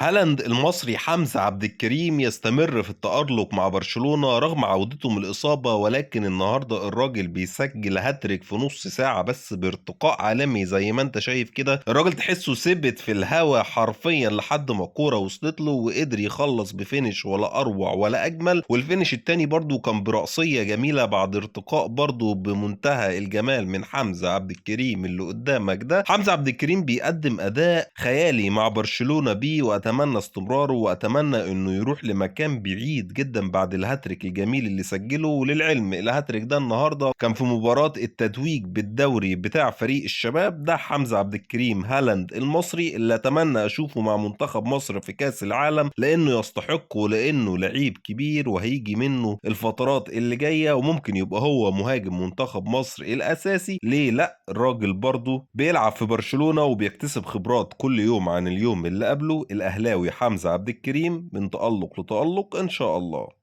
هالاند المصري حمزة عبد الكريم يستمر في التألق مع برشلونة رغم عودته من الإصابة، ولكن النهاردة الراجل بيسجل هاتريك في نص ساعة بس بارتقاء عالمي زي ما انت شايف كده. الراجل تحسه ثبت في الهوا حرفيا لحد ما الكورة وصلت له وقدر يخلص ب finish ولا أروع ولا أجمل. وال finish التاني برضو كان برأسية جميلة بعد ارتقاء برضو بمنتهى الجمال من حمزة عبد الكريم اللي قدامك ده. حمزة عبد الكريم بيقدم أداء خيالي مع برشلونة بيه، وأتمنى استمراره وأتمنى إنه يروح لمكان بعيد جدا بعد الهاتريك الجميل اللي سجله. وللعلم الهاتريك ده النهارده كان في مباراة التتويج بالدوري بتاع فريق الشباب. ده حمزة عبد الكريم هالاند المصري اللي أتمنى أشوفه مع منتخب مصر في كأس العالم، لأنه يستحق ولأنه لعيب كبير وهيجي منه الفترات اللي جاية، وممكن يبقى هو مهاجم منتخب مصر الأساسي. ليه لا؟ الراجل برضه بيلعب في برشلونة وبيكتسب خبرات كل يوم عن اليوم اللي قبله. الأهلاوي حمزة عبد الكريم من تألق لتألق إن شاء الله.